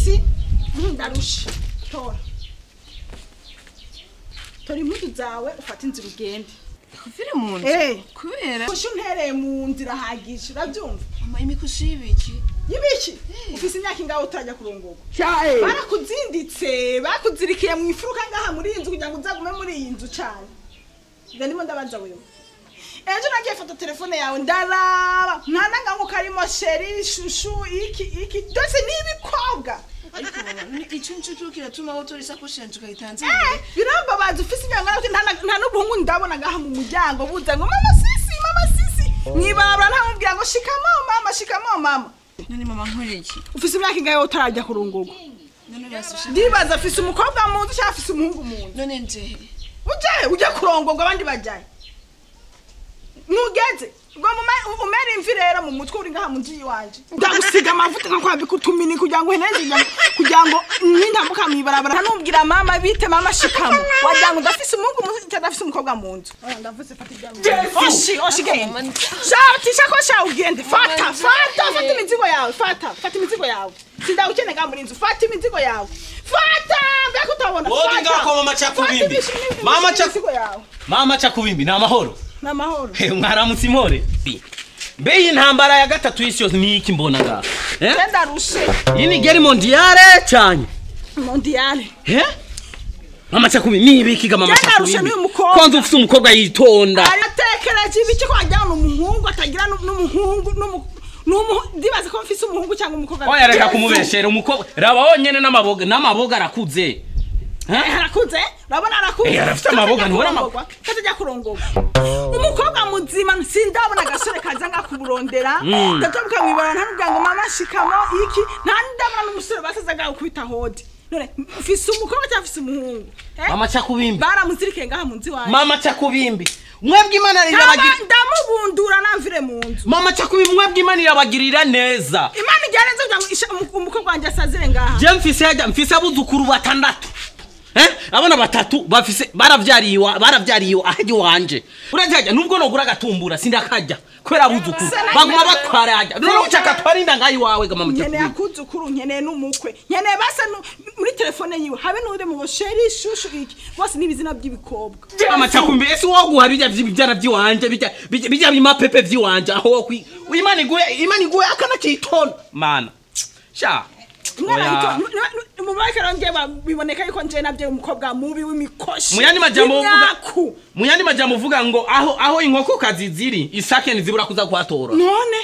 Si ndarusha. Tora. Tora impuzu zawe ufate inzira ugende. Kuvira mu nzu? Kubera? Kusha untereye mu nzira hagije, urabyumva? Mama imikushi y'ibiki? Y'ibiki? Ufise imyaka ingahe utarajya kurongorwa? Barakuzinditse, bakuzirikiye mu ifuruka ngaha muri iyi nzu kugira ngo uzagume muri iyi nzu cyane. Ndimo ndabanza wewe. Ejo nagiye fata telefone yawe ndaraba ntananga ngo karimo chéri shushu iki iki byose nibikobwa. Ariko mama icyo ncucu kiratuma wotora isakoshi yanje ukayitanze. Birambabaza ufise imyaka nta n'ubuhungu ndabona ngaha mu muryango buza ngo mama sisi mama sisi mwibabra ntamubwira ngo shikamo mama shikamo mama. None mama nkora iki? Ufise imyaka ingahe utarajya kurongorwa? None basisha. Ndibaza afise umukobwa mu nzu cyangwa afise umuhungu mu nzu? None nje. Uje ujya kurongorwa abandi bajyaye. Nugeze ngo umere imvi rero mu mutwe uri ngaha mu nzu yiwanje. Ndagusiga amavuta nkakwambika utumini kugira ngo uheneze kugira ngo nintambuka mwibarabara ntanubwira mama bite mama shikamo. Wagira ngo ndafise umuhungu mu nzu cyangwa ndafise umukobwa mu nzu. Ndavuze fata ibyango. Oshi oshi genda. Shati shakosha ugende. Fata fata fata imizigo yawe fata fata imizigo yawe. Sindawukene ngaha muri nzu fata imizigo yawe. Fata mbega utabona fata. Ngako mama Chakubimbi. Mama Chakubimbi. Mama Chakubimbi na amahoro. Namahoro. Mwaramutse impore. Mbe iyi ntambara ya gatatu y'isi yose ni iki mbona ngaha? Ndarushe. Iyi ni guerre mondiale cyane. Mondiale. Mama Chakubimbi ni ibiki ga mama Chakubimbi? Kwanza ufite umukobwa yitonda. Aratekereje ibiki ko ajyana umuhungu atagira n'umuhungu ndibaza ko mfise umuhungu cyangwa umukobwa. Oya reka kumubeshera umukobwa. Raba wonyene n'amaboga n'amaboga arakuze. Arakuze? Urabona arakuze. Arafite amaboga ntubona amaboga. Katajya kurongorwa. Umukobwa muzima sindabona agasore kaza ngakuburondera. Ndatobuka mwibara ntanubwira ngo mama shikamo iki ntandabona n'umusore basaza gukubita hodi. None mfise umukobwa cyangwa mfise umuhungu? Mama Chakubimbi. Baramuzirikiye ngaha mu nzu iwanje. Mama Chakubimbi. Mwebwe Imana irabagirira. Ndamubundura namvire mu nzu. Mama Chakubimbi mwebwe Imana irabagirira neza. Imana igira neza kugira ngo umukobwa wanje asazire ngaha. Je mfise hajya mfise abuzukuru batandatu. Abana batatu bafise baravyariwa baravyariwe ahaje wanje. Urajya nubwo nogura gatumbura sindakajya kubera abuzukuru baguma batwara ajya. None ucaka twarinda ngayi wawe ga mama Chakubimbi. Nkeneye akuzukuru nkeneye n'umukwe. Nkeneye basa muri telefone yiwe habe n'ude mu chéri shushu iki. Bose nibizina by'ibikobwa. Mama Chakubimbi ese woguha bijya by'ibyana by'iwanje bijya bijya bimapepe by'iwanje aho kwi Imana iguye Imana iguye akana kitona. Mana. Sha. Biboneka yuko nje nabyo umukobwa mubi w'imikoshi. Muyandi majambo uvuga muyandi majambo uvuga ngo aho aho inkoko kazi ziri isake ntizibura kuza kwatora. None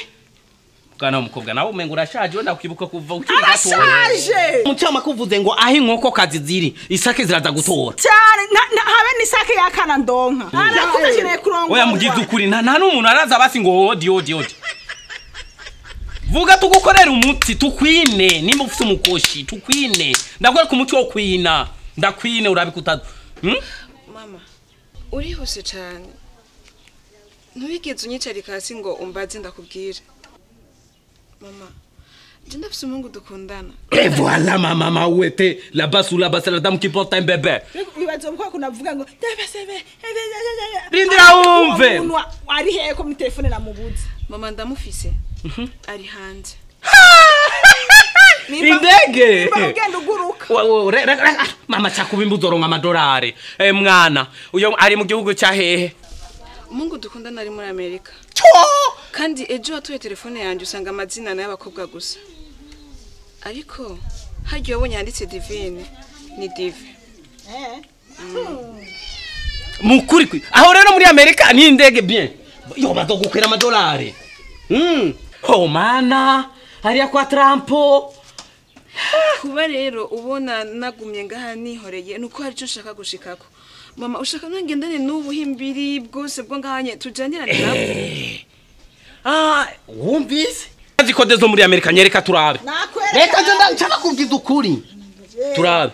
bwana umukobwa nawe umenga urashaje wenda ukibuka kuva ukiri gato. Arashaje. Mucama kuvuze ngo aho inkoko kazi ziri isake ziraza gutora. Cyane habe n'isake yakana ndonka. Arakuze kineye kurongora. Oya mugize ukuri nta n'umuntu araza basi ngo odi odi odi. Vuga tugukorera umuti tukwine nimba ufite umukoshi tukwine ndakwereka umuti wo kwina ndakwine urabikutatu. Mama urihuse cyane ntuwigeze unyicarika hasi ngo umbaze ndakubwira. Mama je ndafise umuhungu dukundana. Et voilà ma maman où était là-bas sous là-bas c'est la dame qui porte un bébé. Wibaza umukobwa kunavuga ngo ndabasebe. Rindira wumve. Ari hehe ko mu telefone namubuze. Mama ndamufise. Ari hanze. Indege. Ugenda uguruka. Mama Chakubimbi uzoronka amadolari. Mwana, uyo ari mu gihugu cya hehe? Umuhungu dukundana ari muri Amerika. Kandi ejo watoye telefone yanjye usanga amazina n'ay'abakobwa gusa. Ariko hagiye wabonye yanditse Divine ni Dive. Mukuri kwi. Aho rero muri Amerika ni indege bien. Yo bazogukwera amadolari. Oh mana, hariya kwa Trump. Kuba rero ubona nagumye ngaha nihoreye nuko hari cyo ushaka gushikako. Mama ushaka nongendane n'ubuhimbiri bwose bwo ngahanye tujanirane nabo. Ah, wumvise? Zikode zo muri Amerika nyereka turabe. Reka nje nshaka kubwiza ukuri. Turabe.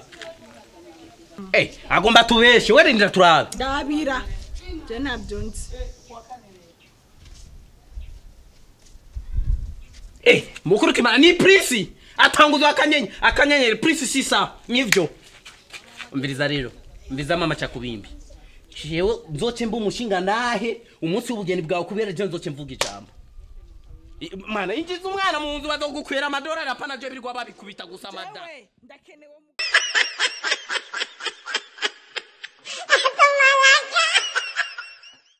Agomba tubeshe we rindira turabe. Ndabira. Je ntabyunze. Mukuru kimana ni Prince atanguzwa akanyenye akanyenyeri Prince sisa nivyo. Mbiriza rero mbiza mama Chakubimbi. Jewe nzoce mba umushinga nahe umunsi w'ubugeni bwawe kubera je nzoce mvuga ijambo. Mana injiza umwana mu nzu bazogukwera amadolari apana je birirwa babikubita gusa mada. Jewe ndakenewe.